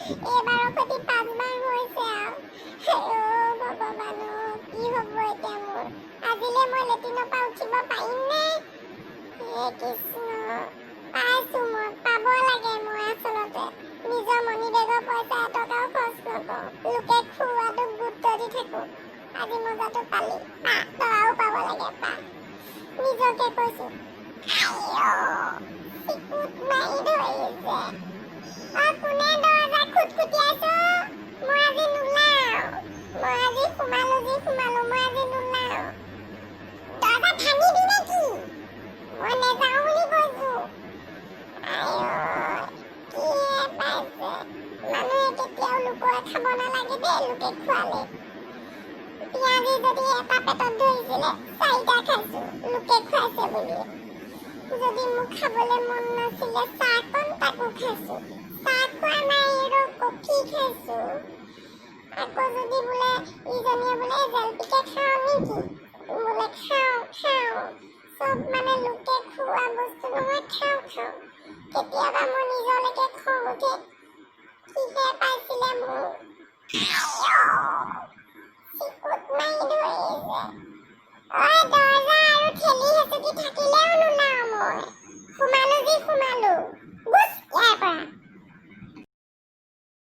এইবাৰৰ সৈতে পাঁচবাৰ হৈছে আৰু। অ' ভগৱান, অ' কি হ'ব এতিয়া মোৰ? আজিলে মই লেট্ৰিনৰ পৰা উঠিব পাৰিম নে? হে কৃষ্ণ, পাইছো মই, পাব লাগে। মই আচলতে নিজৰ মনি বেগৰ পইচা এটকাও খৰচ নকৰোঁ, লোকে খুওৱাটোক গুৰুত্ব দি থাকো। আজি মজাটো পালি, পা, তই আৰু পাব লাগে, পা। নিজকে কৈছো। আইঅ, চিকুট মাৰি ধৰিছে। অ, কোনে দৰ্জা খুটখুটিয়াইছ? মই আজি নোলাও। মই আজি সোমালো যি সোমালো, মই আজি নোলাও। দৰ্জা ভাঙিবি নেকি? মই নেযাওঁ বুলি কৈছো। আইঅ, কিহে পাইছে? মানুহে কেতিয়াও লোকৰ খাব নালাগে দেই। লোকে খোৱালে পিঁয়াজি যদি এটা পেটত ধৰিছিলে, চাৰিটা খাইছো লোকে খুৱাইছে বুলি। যদি মোক খাবলৈ মন নাছিলে চাহকণ, তাকো খাইছো। চাহ খোৱা নাই আৰু কফি খাইছো। আকৌ যদি বোলে ইজনীয়ে বোলে জেলপিকে খাওঁ নেকি, বোলে খাওঁ খাওঁ। চব মানে লোকে খোৱা বস্তু নহয়, খাওঁ খাওঁ। কেতিয়াবা মোৰ নিজলৈকে খং উঠে। কিহে পাইছিলে মোক? চিকুট মাৰি ধৰিছে। ঐ, দৰ্জা আৰু ঠেলি হেঁচুকি থাকিলেও নোলাও মই। সোমালো যি সোমালো, গুচ ইয়াৰ পৰা।